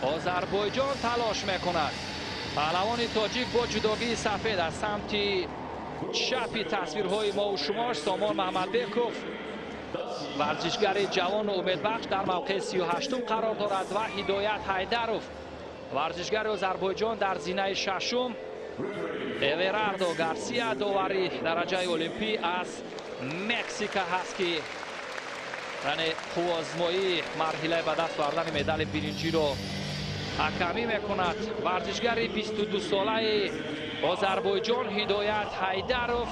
Озарбойҷон талош мекунад. Паҳлавони тоҷик бо ҷудогии сафед аз самти чапи тасвирҳои мо ва шумо Сомон Маҳмадбеков, варзишгари ҷавону умедбахш, дар мавқеи 38-ум қарор дорад ва Ҳидоят Ҳайдаров, варзишгари Озарбойҷон, дар зинаи 6-ум. Эверардо Гарсия, довари дараҷаи олимпӣ аз Мексика ҳаст, ки яъне қувваозмоии марҳилаи ба даст овардани медали биринҷиро ҳакамӣ мекунад. Варзишгари 22-солаи Озарбойҷон Ҳидоят Ҳайдаров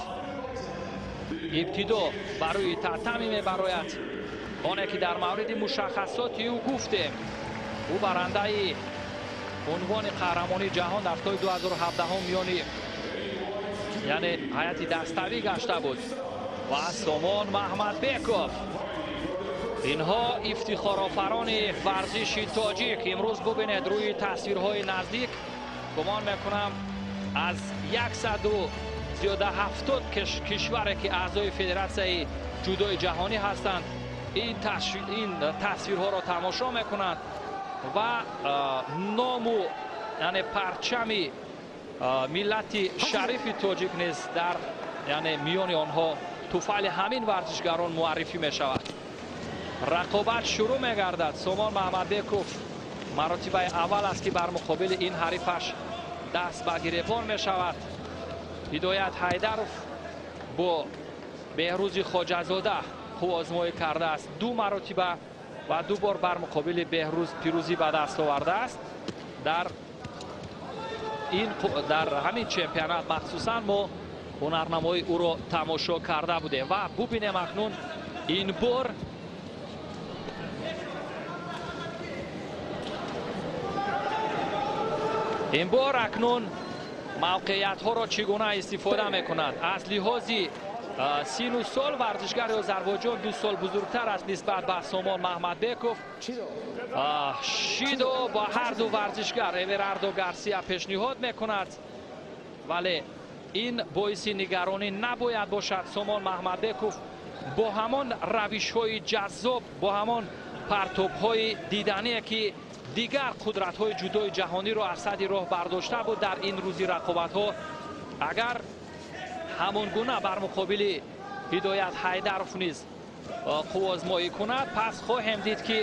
ибтидо ба рӯи татами мебарояд. Оне ки дар мавриди мушаххасоти ӯ гуфтем, ӯ барандаи унвони қаҳрамонии ҷаҳон дар соли 2017 миёни яъне ҳайати даставӣ гашта буд. Ва Сомон Маҳмадбеков, инҳо ифтихорофарони варзиши тоҷик. Имрӯз бубинед рӯи тасвирҳои наздик, гумон мекунам аз 170 кишваре ки аъзои федератсияи ҷудои ҷаҳонӣ ҳастанд, ин тасвирҳоро тамошо мекунанд ва ному яъне парчами миллати шарифи тоҷик низ дар яъне миёни онҳо туфайли ҳамин варзишгарон муаррифӣ мешавад. Рақобат шурӯъ мегардад. Сомон Маҳмадбеков маротибаи аввал аст ки бар муқобили ин ҳарифаш даст ба гиребон мешавад. Ҳидоят Ҳайдаров бо Беҳрӯзи Хоҷазода қувваозмоӣ кардааст 2 маротиба ва 2 бор бар муқобили Беҳрӯз пирӯзӣ ба даст овардааст. Дар ҳамин чемпионат махсусан мо ҳунарнамоии ӯро тамошо карда будем ва бубинем акнун ин бор акнун мавқеиятҳоро чӣ гуна истифода мекунад. Аз лиҳози сину сол варзишгари Озарбойҷон 2 сол бузургтар аст нисбат ба Сомон Маҳмадбеков. Шидо ба ҳар ду варзишгар Эверардо Гарсия пешниҳод мекунад, вале ин боиси нигаронӣ набояд бошад. Сомон Маҳмадбеков бо ҳамон равишҳои ҷаззоб, бо ҳамон партобҳои дидание ки дигар қудратҳои ҷудои ҷаҳониро аз сади роҳ бардошта буд дар ин рӯзи рақобатҳо, агар ҳамон гуна бар муқобили Ҳидоят Ҳайдаров низ қувваозмоӣ кунад, пас хоҳем дид ки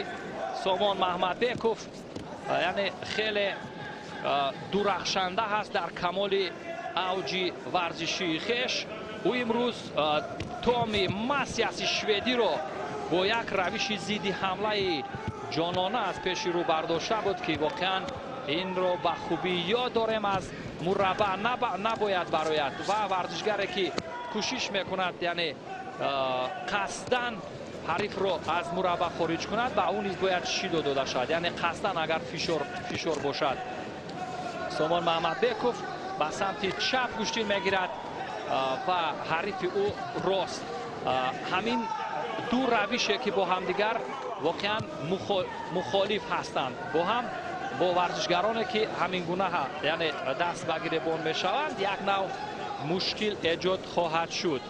Сомон Маҳмадбеков яъне хеле дурахшанда ҳаст дар камоли авҷи варзишии хеш. Ӯ имрӯз Томи Масиаси шведиро бо як равиши зидди ҳамлаи ҷонона аз пеши рӯ бардошта буд ки воқеан инро ба хубӣ ёд дорем, аз мураббаъ набояд барояд ва варзишгаре ки кӯшиш мекунад яъне қасдан ҳарифро аз мураббаъ хориҷ кунад, ба ӯ низ бояд шидо дода шавад, яъне қасдан агар фишор бошад. Сомон Маҳмадбеков ба самти чап гӯштин мегирад ва ҳарифи ӯ рост. Ҳамин ду равише ки бо ҳамдигар воқеан мухолиф ҳастанд, бо ҳам бо варзишгароне ки ҳамин гуна яъне даст ба гиребон мешаванд, як нав мушкил эҷод хоҳад шуд.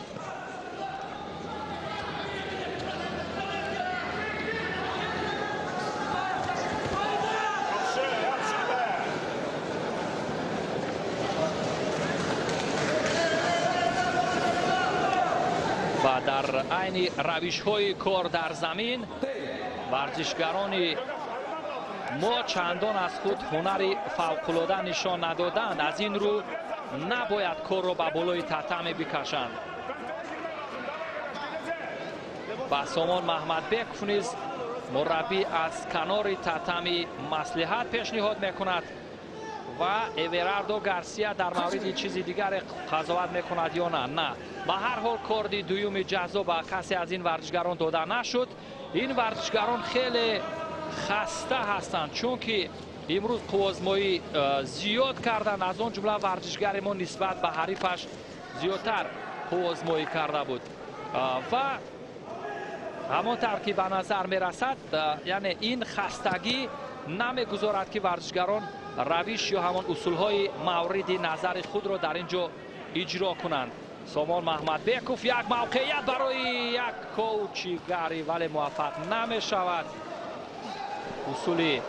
Ва дар айни равишҳои кор дар замин варзишгарони мо чандон аз худ ҳунари фавқулода нишон надоданд. Аз ин рӯ набояд корро ба болои татаме бикашанд. Ва Сомон Маҳмадбеков низ мураббӣ аз канори татами маслиҳат пешниҳод мекунад ва Эверардо Гарсия дар мавриди чизи дигаре қазоват мекунад ё на. На, ба ҳар ҳол корди дуюми ҷазо ба касе аз ин варзишгарон дода нашуд. Ин варзишгарон хеле хаста ҳастанд, чунки имрӯз қувваозмоӣ зиёд карданд. Аз он ҷумла варзишгари мо нисбат ба ҳарифаш зиёдтар қувваозмоӣ карда буд ва ҳамон тавр ки ба назар мерасад, яъне ин хастагӣ намегузорад ки варзишгарон равиш ё ҳамон усулҳои мавриди назари худро дар ин ҷо иҷро кунанд. Сомон Маҳмадбеков як мавқеият барои як коучигари, вале муваффақ намешавад. Усули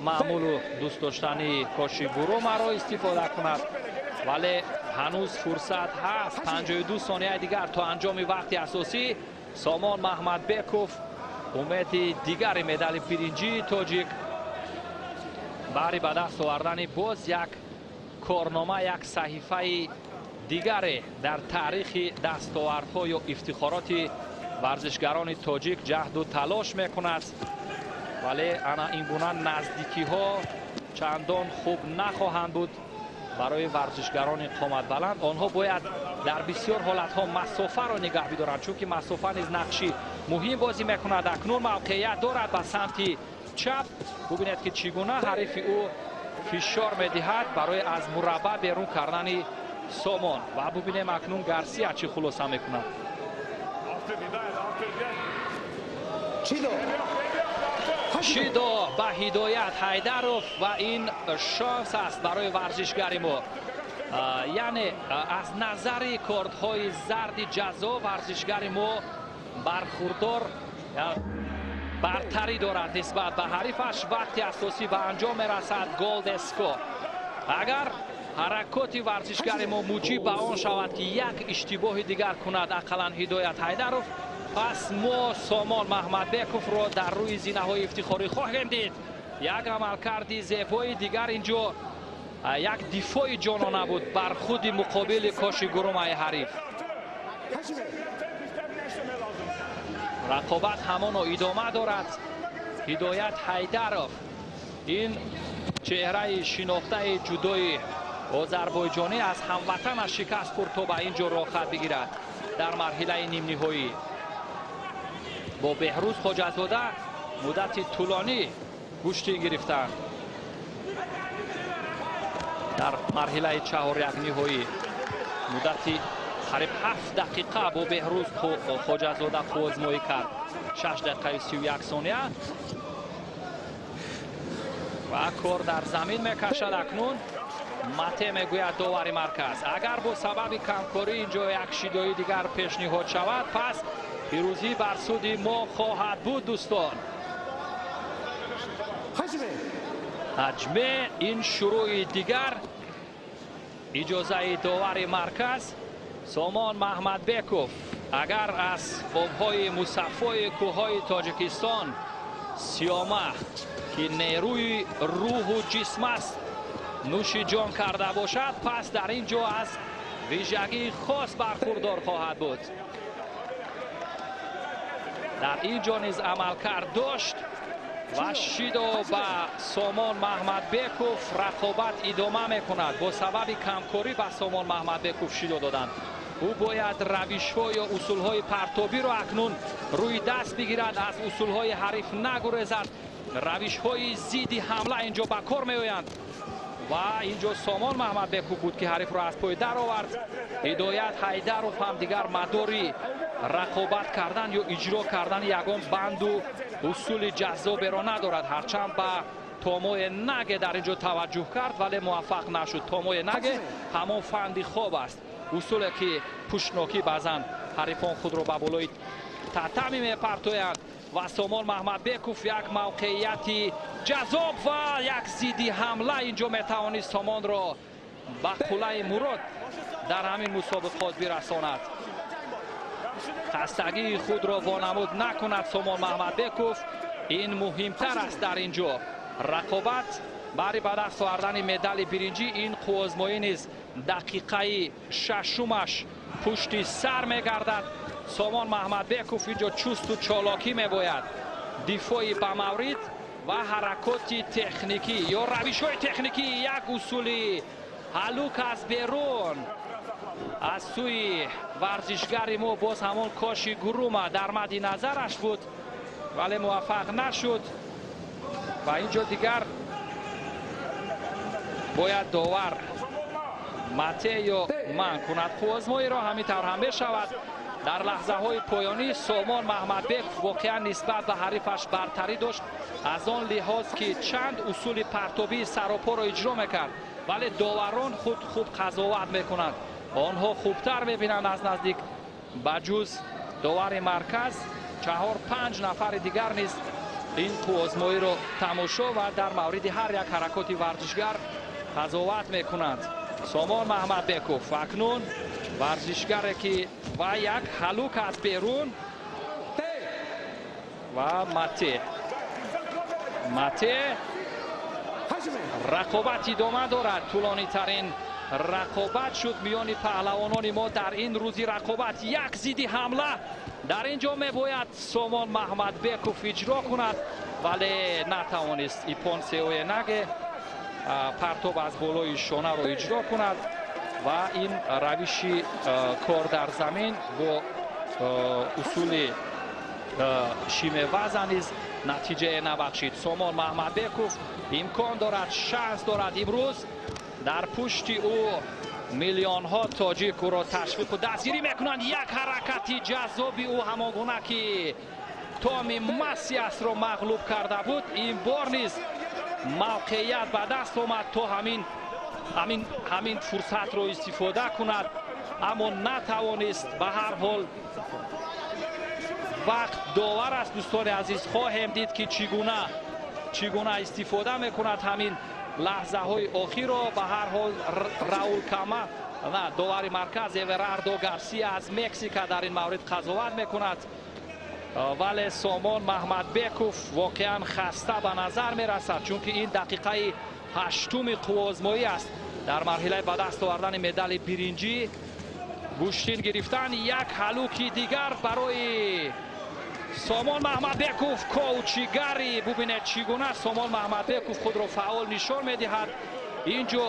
Маъмулу дӯст доштани Кошигурумаро истифода кунад, вале ҳанӯз фурсат ҳаст. 52 сонияи дигар то анҷоми вақти асосӣ. Сомон Маҳмадбеков, умеди дигари медали биринҷии тоҷик, баҳри ба даст овардани боз як корнома, як саҳифаи дигаре дар таърихи дастовардҳо ё ифтихороти варзишгарони тоҷик ҷаҳду талош мекунад, вале ана ин гуна наздикиҳо чандон хуб нахоҳанд буд барои варзишгарони қоматбаланд. Онҳо бояд дар бисёр ҳолатҳо масофаро нигаҳ бидоранд, чунки масофа низ нақши муҳим бозӣ мекунад. Акнун мавқеият дорад ба самти чап. Бубинед, ки чӣ гуна ҳарифи ӯ фишор медиҳад барои аз мураббаъ берун кардани Сомон, ва бубинем, акнун Гарсия чӣ хулоса мекунад. Шидо ба Ҳидоят Ҳайдаров, ва ин шанс аст барои варзишгари мо. Яъне аз назари кортҳои зарди ҷазо варзишгари мо бархурдор бартарӣ дорад нисбат ба ҳарифаш. Вақти асосӣ ба анҷом мерасад. Голдеско, агар ҳаракоти варзишгари мо муҷиб ба он шавад, ки як иштибоҳи дигар кунад ақаллан Ҳидоят Ҳайдаров, пас мо Сомон Маҳмадбековро дар рӯи зинаҳои ифтихорӣ хоҳем дид. Як амалкарди зебои дигар инҷо, як дифои ҷонона буд бар худи муқобили Кошигурумаи ҳариф. Рақобат ҳамоно идома дорад. Ҳидоят Ҳайдаров, ин чеҳраи шинохтаи ҷудои озарбойҷонӣ, аз ҳамватанаш шикаст хӯрд то ба ин ҷо роҳхат бигирад. Дар марҳилаи нимниҳоӣ бо Беҳрӯз Хоҷазода муддати тӯлонӣ гӯштӣ гирифтанд. Дар марҳилаи чаҳорякниҳоӣ муддати қариб 7 дақиқа бо Беҳрӯз Хоҷазода қуввозмоӣ кард, 6 дақиқаи 31 сония, ва кор дар замин мекашад. Акнун мате мегӯяд довари марказ. Агар бо сабаби камкорӣ инҷо як шидои дигар пешниҳод шавад, пас пирӯзӣ бар суди мо хоҳад буд. Дӯстон, ҳаҷме, ин шурӯи дигар, иҷозаи довари марказ. Сомон Маҳмадбеков, агар аз обҳои мусаффои кӯҳҳои Тоҷикистон сиёма, ки нерӯи рӯҳу ҷисм аст, нӯши ҷон карда бошад, пас дар ин ҷо аз вижагии хос бархурдор хоҳад буд. Дар ин ҷо низ амалкард дошт ва шидо ба Сомон Маҳмадбеков. Рақобат идома мекунад. Бо сабаби камкорӣ ба Сомон Маҳмадбеков шидо доданд. Ӯ бояд равишҳо ё усулҳои партобиро акнун рӯи даст бигирад, аз усулҳои ҳариф нагурезад. Равишҳои зидди ҳамла инҷо ба кор меоянд, ва инҷо Сомон Маҳмадбеков буд, ки ҳарифро аз пой даровард. Ҳидоят Ҳайдаров ҳам дигар мадори рақобат кардан ё иҷро кардани ягон банду усули ҷаззоберо надорад. Ҳарчанд ба томои наге дар инҷо таваҷҷӯҳ кард, вале муваффақ нашуд. Томои наге ҳамон фанди хоб аст, усуле ки пуштнокӣ баъзан ҳарифон худро ба болои татами мепартоянд. Ва Сомон Маҳмадбеков як мавқеияти ҷаззоб ва як зидди ҳамла инҷо метавонист Сомонро ба қуллаи мурод дар ҳамин мусобиқот бирасонад. Хастагии худро вонамуд накунад Сомон Маҳмадбеков, ин муҳимтар аст дар ин ҷо. Рақобат баҳри ба даст овардани медали биринҷӣ, ин қуввозмоӣ низ дақиқаи шашумаш пушти сар мегардад. Сомон Маҳмадбеков инҷо чусту чолокӣ мебояд, дифои ба маврид ва ҳаракоти техникӣ ё равишҳои техникӣ, як усули ҳалук аз берун аз сӯи варзишгари мо, боз ҳамон Коши Гурума дар мадди назараш буд, вале муваффақ нашуд. Ва инҷо дигар бояд довар мате ё манъ кунад қуввозмоиро. Ҳамин тавр ҳам мешавад. Дар лаҳзаҳои поёнӣ Сомон Маҳмадбеков воқеан нисбат ба ҳарифаш бартарӣ дошт, аз он лиҳоз ки чанд усули партобии саропоро иҷро мекард, вале доварон худ хуб қазоват мекунанд, онҳо хубтар мебинанд аз наздик. Ба ҷуз довари марказ 4-5 нафари дигар низ Ин қуввозмоиро тамошо ва дар мавриди ҳар як ҳаракоти варзишгар қазоват мекунанд. Сомон Маҳмадбеков акнун варзишгаре ки ва як ҳалук аз берун ва мате мате рақобат идома дорад. Тӯлонитарин рақобат шуд миёни паҳлавонони мо дар ин рӯзи рақобат. Як зидди ҳамла дар ин ҷо мебояд Сомон Маҳмадбеков иҷро кунад, вале натавонист ипон сеоенаге партоб аз болои шонаро иҷро кунад ва ин равиши кор дар замин бо усули шимеваза низ натиҷае набахшид. Сомон Маҳмадбеков имкон дорад, шанс дорад имрӯз. Дар пушти ӯ миллионҳо тоҷик ӯро ташвиқу дастгирӣ мекунанд. Як ҳаракати ҷаззоби ӯ ҳамон гуна ки Томи Масиасро мағлуб карда буд, ин бор низ мавқеият ба даст омад то ҳамин фурсатро истифода кунад, аммо натавонист. Ба ҳар ҳол вақт довар аст, дӯстони азиз. Хоҳем дид ки чӣ гуна истифода мекунад ҳамин лаҳзаҳои охирро. Ба ҳар ҳол Раул Кама на довари марказ Эверардо Гарсия аз Мексика дар ин маврид қазоват мекунад, вале Сомон Маҳмадбеков воқеан хаста ба назар мерасад, чунки ин дақиқаи ҳаштуми қуввозмоӣ аст. Дар марҳилаи ба даст овардани медали биринҷӣ гӯштин гирифтан. Як ҳалуки дигар барои Сомон Маҳмадбеков, коучигари. Бубинед чӣ гуна Сомон Маҳмадбеков худро фаъол нишон медиҳад. Инҷо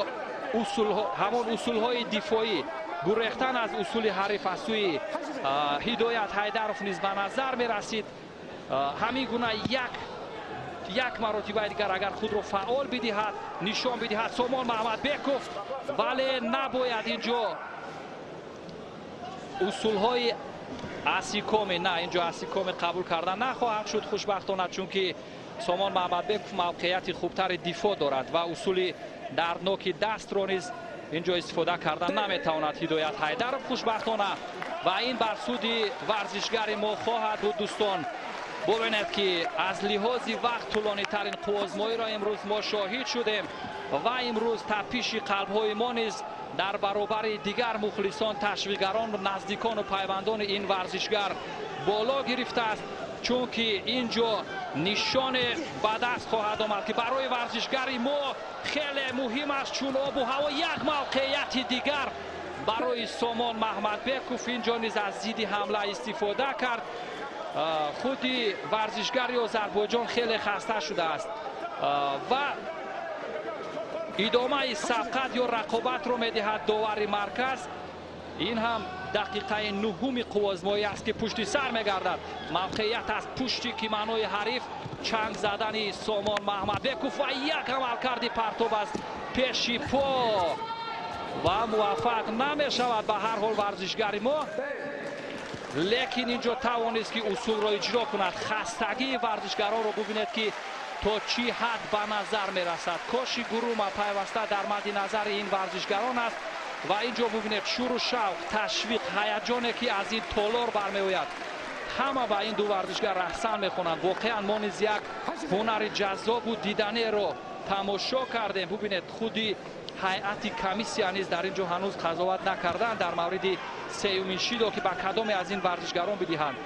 ҳамон усулҳои дифоӣ, гурехтан аз усули ҳариф аз сӯи Ҳидоят Ҳайдаров низ ба назар мерасид. Ҳамин гуна як маротибаи дигар агар худро фаъол бидиҳад, нишон бидиҳад Сомон Маҳмадбеков, вале набояд инҷо усулҳои асикоми, на инҷо асикоми қабул карда нахоҳад шуд хушбахтона, чунки Сомон Маҳмадбеков мавқеияти хубтари дифоъ дорад ва усули дардноки дастро низ инҷо истифода карда наметавонад Ҳидоят Ҳайдаров хушбахтона, ва ин бар суди варзишгари мо хоҳад буд. Дӯстон, бубинед ки аз лиҳози вақт тӯлонитарин қуввозмоиро имрӯз мо шоҳид шудем ва имрӯз тапиши қалбҳои мо низ дар баробари дигар мухлисон, ташвиқгарон, наздикону пайвандони ин варзишгар боло гирифтааст, чунки инҷо нишоне ба даст хоҳад омад ки барои варзишгари мо хеле муҳим аст, чун обу ҳаво. Як мавқеияти дигар барои Сомон Маҳмадбеков, инҷо низ аз зидди ҳамла истифода кард. Худи варзишгари Озарбойҷон хеле хаста шудааст ва идомаи сабқат ё рақобатро медиҳад довари марказ. Ин ҳам дақиқаи нуҳуми қуввозмоӣ аст ки пушти сар мегардад. Мавқеият аз пушти киманои ҳариф, чанг задани Сомон Маҳмадбеков ва як амалкарди партоб аз пеши по ва муваффақ намешавад ба ҳар ҳол варзишгари мо, лекин инҷо тавонист ки усулро иҷро кунад. Хастагии варзишгаронро бубинед ки то чӣ ҳад ба назар мерасад. Коши гурума пайваста дар мадди назари ин варзишгарон аст ва инҷо бубинед шуру шавқ, ташвиқ, ҳаяҷоне ки аз ин толор бармеояд. Ҳама ба ин ду варзишгар раҳсан мехонанд. Воқеан мо низ як ҳунари ҷаззобу диданеро тамошо кардем. Бубинед худи ҳайати комиссия низ дар ин ҷо ҳанӯз қазоват накарданд дар мавриди сеюмин шидо ки ба кадоме аз ин варзишгарон бидиҳанд,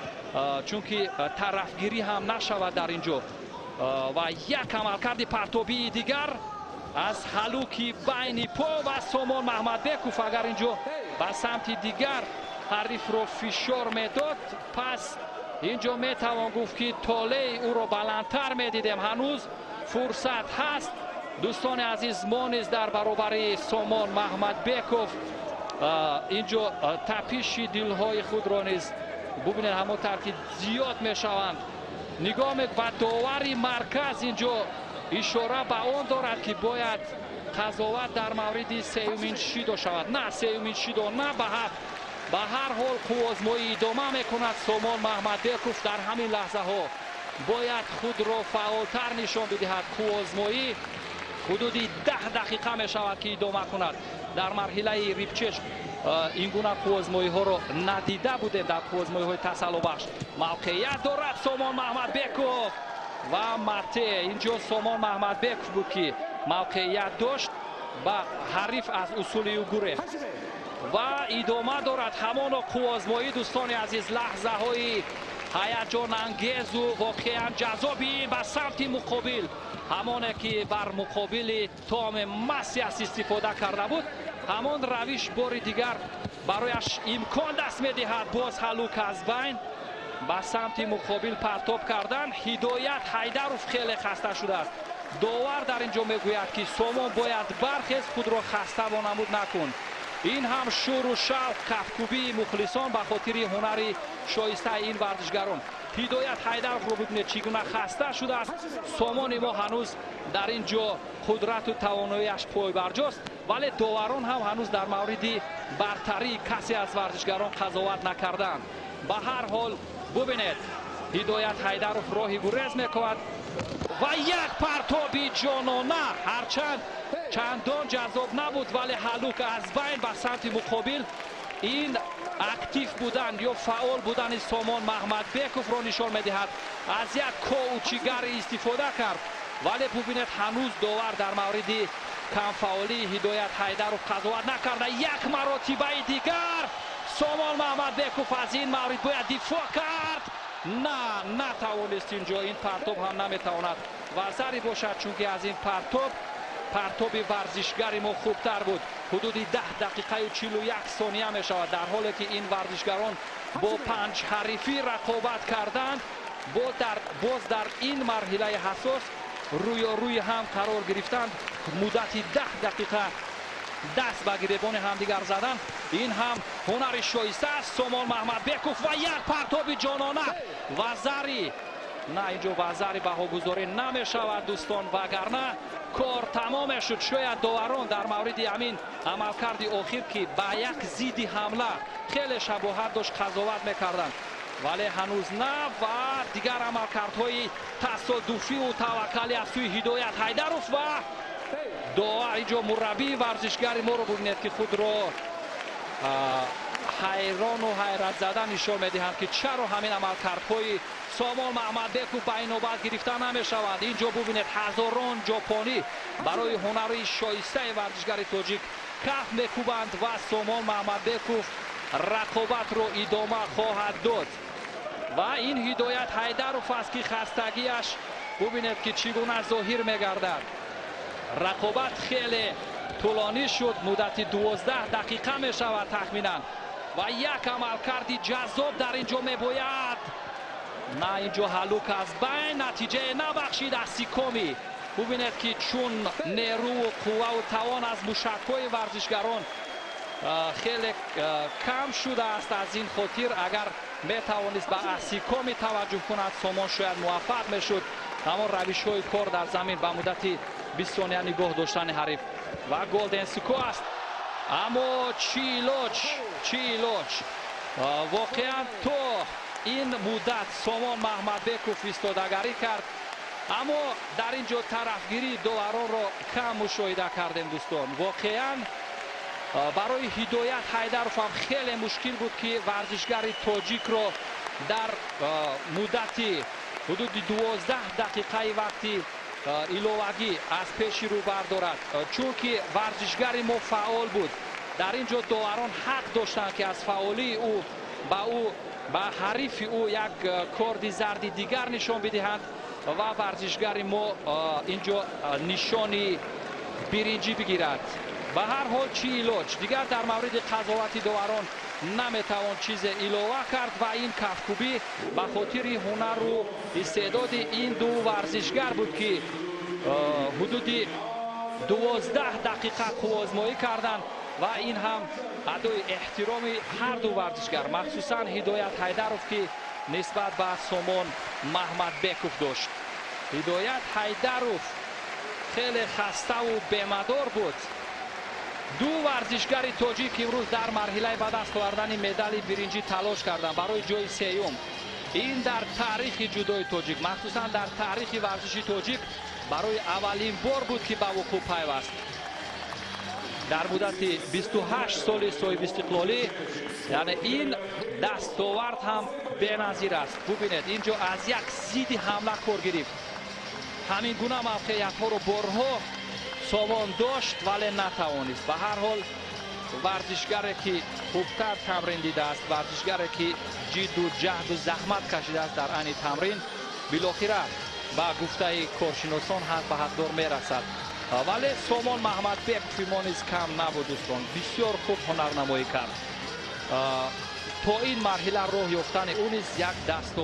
чунки тарафгирӣ ҳам нашавад дар ин ҷо. Ва як амалкарди партобии дигар аз ҳалуки байни по ва Сомон Маҳмадбеков агар ин ҷо ба самти дигар ҳарифро фишор медод, пас ин ҷо метавон гуфт ки толеи ӯро баландтар медидем. Ҳанӯз фурсат ҳаст. Дӯстони азиз, мо низ дар баробари Сомон Маҳмадбеков ин ҷо тапиши дилҳои худро низ бубинед, ҳамон тавр ки зиёд мешаванд. Нигоҳ ва довари марказ ин ҷо ишора ба он дорад ки бояд қазоват дар мавриди сеюмин шидо шавад. На сеюмин шидо, на ба ҳафт. Ба ҳар ҳол қуввозмоӣ идома мекунад. Сомон Маҳмадбеков дар ҳамин лаҳзаҳо бояд худро фаъолтар нишон бидиҳад. Қуввозмоӣ ҳудуди 10 дақиқа мешавад ки идома кунад. Дар марҳилаи рипчеш ин гуна қуввозмоиҳоро надида будем. Дар қуввозмоиҳои тасаллобахш мавқеият дорад Сомон Маҳмадбеков. Ва Мате инҷо Сомон Маҳмадбеков буд, ки мавқеият дошт, ба ҳариф аз усули ӯ гурехт. Ва идома дорад ҳамоно қувваозмоӣ, дӯстони азиз. Лаҳзаҳои ҳаяҷонангезу воқеан ҷаззоби ба самти муқобил, ҳамоне ки бар муқобили Томе Масиас истифода карда буд, ҳамон равиш бори дигар барояш имкон даст медиҳад. Боз ҳалук аз байн ба самти муқобил партоб кардан. Ҳидоят Ҳайдаров хеле хаста шудааст. Довар дар ин ҷо мегӯяд, ки Сомон бояд бархез, худро хаста вонамуд накун. Ин ҳам шӯру шавқ, кафкӯбии мухлисон ба хотири ҳунари шоистаи ин варзишгарон. Ҳидоят Ҳайдаровро бибинед, чӣ гуна хаста шудааст. Сомони мо ҳанӯз дар ин ҷо қудрату тавоноияш пойбарҷост, вале доварон ҳам ҳанӯз дар мавриди бартарии касе аз варзишгарон қазоват накарданд. Ба ҳар ҳол, бубинед, Ҳидоят Ҳайдаров роҳи гурез мекунад ва як партоби ҷонона, ҳарчанд чандон ҷаззоб набуд, вале ҳалук аз байн ба самти муқобил. Ин актив будан ё фаъол будани Сомон Маҳмадбековро нишон медиҳад. Аз як коучигари истифода кард, вале бубинед, ҳанӯз довар дар мавриди камфаъолии Ҳидоят Ҳайдаров қазоват накарда. Як маротибаи дигар Сомон Маҳмадбеков аз ин маврид бояд дифоъ кард. На, натавонист. Инҷо ин партоб ҳам наметавонад вазари бошад, чунки аз ин партоб партоби варзишгари мо хубтар буд. Ҳудуди 10 дақиқаю 41 сония мешавад, дар ҳоле ки ин варзишгарон бо панҷ ҳарифӣ рақобат карданд, боз дар ин марҳилаи ҳассос рӯёрӯи ҳам қарор гирифтанд, муддати 10 дақиқа даст ба гиребони ҳамдигар задан, ин ҳам ҳунари шоиста аст. Сомон Маҳмадбеков ва як партоби ҷонона. Вазари на, инҷо вазари баҳогузорӣ намешавад, дӯстон, вагарна кор тамом мешуд. Шояд доварон дар мавриди ҳамин амалкарди охир, ки ба як зидди ҳамла хеле шабоҳат дошт, қазоват мекарданд, вале ҳанӯз на. Ва дигар амалкардҳои тасодуфиву таваккалӣ аз сӯи Ҳидоят Ҳайдаров. Ва довар инҷо, мураббии варзишгари моро бубинед, ки худро ҳайрону ҳайратзада нишон медиҳанд, ки чаро ҳамин амалкардҳои Сомон Маҳмадбеков ба инобат гирифта намешаванд. Инҷо бубинед, ҳазорон ҷопонӣ барои ҳунари шоистаи варзишгари тоҷик каф мекӯбанд ва Сомон Маҳмадбеков рақобатро идома хоҳад дод. Ва ин Ҳидоят Ҳайдаров аст, ки хастагиаш, бубинед, ки чӣ гуна зоҳир мегардад. Рақобат хеле тӯлонӣ шуд, муддати 12 дақиқа мешавад тахминан. Ва як амалкарди ҷаззоб дар ин ҷо мебояд. На, инҷо ҳалук аз байн натиҷае набахшид. Асикоми, бубинед, ки чун нерӯву қувваву тавон аз мушакҳои варзишгарон хеле кам шудааст, аз ин хотир агар метавонист ба асикоми таваҷҷӯҳ кунад Сомон, шояд муваффақ мешуд. Ҳамон равишҳои кор дар замин, ба муддати 20 сония нигоҳ доштани ҳариф ва golden score аст. Аммо чӣ илоҷ, чӣ илоҷ? Воқеан, то ин муддат Сомон Маҳмадбеков истодагарӣ кард, аммо дар ин ҷо тарафгирии доваронро кам мушоҳида кардем, дӯстон. Воқеан, барои Ҳидоят Ҳайдаров ҳам хеле мушкил буд, ки варзишгари тоҷикро дар муддати ҳудуди 12 дақиқаи вақти иловагӣ аз пеши рӯ бардорад, чунки варзишгари мо фаъол буд. Дар ин ҷо доварон ҳақ доштанд, ки аз фаъолии ӯ ба ӯ, ба ҳарифи ӯ як корди зарди дигар нишон бидиҳанд ва варзишгари мо ин ҷо нишони биринҷӣ бигирад. Ба ҳар ҳол, чӣ илоҷ? Дигар дар мавриди қазовати доварон наметавон чизе илова кард. Ва ин кафкӯбӣ ба хотири ҳунару истеъдоди ин ду варзишгар буд, ки ҳудуди 12 дақиқа қувваозмоӣ карданд. Ва ин ҳам адои эҳтироми ҳар ду варзишгар, махсусан Ҳидоят Ҳайдаров, ки нисбат ба Сомон Маҳмадбеков дошт. Ҳидоят Ҳайдаров хеле хаставу бемадор буд. Ду варзишгари тоҷик имрӯз дар марҳилаи ба даст овардани медали биринҷӣ талош карданд барои ҷои сеюм. Ин дар таърихи ҷудои тоҷик, махсусан дар таърихи варзиши тоҷик, барои аввалин бор буд, ки ба вуқӯъ пайваст. Дар муддати 28 соли соҳибистиқлолӣ, яъне ин дастовард ҳам беназир аст. Бубинед, ин ҷо аз як зидди ҳамла кор гирифт. Ҳамин гуна мавқеиятҳоро борҳо Сомон дошт, вале натавонист. Ба ҳар ҳол, варзишгаре ки хубтар тамрин дидааст, варзишгаре ки ҷидду ҷаҳду заҳмат кашидааст дар айни тамрин, билохира, ба гуфтаи коршиносон, ҳақ ба ҳақдор мерасад. Вале Сомон Маҳмадбекови мо низ кам набуд, дӯстон, бисёр хуб ҳунарнамоӣ кард. То ин марҳила роҳ ёфтани ӯ низ як дастовард.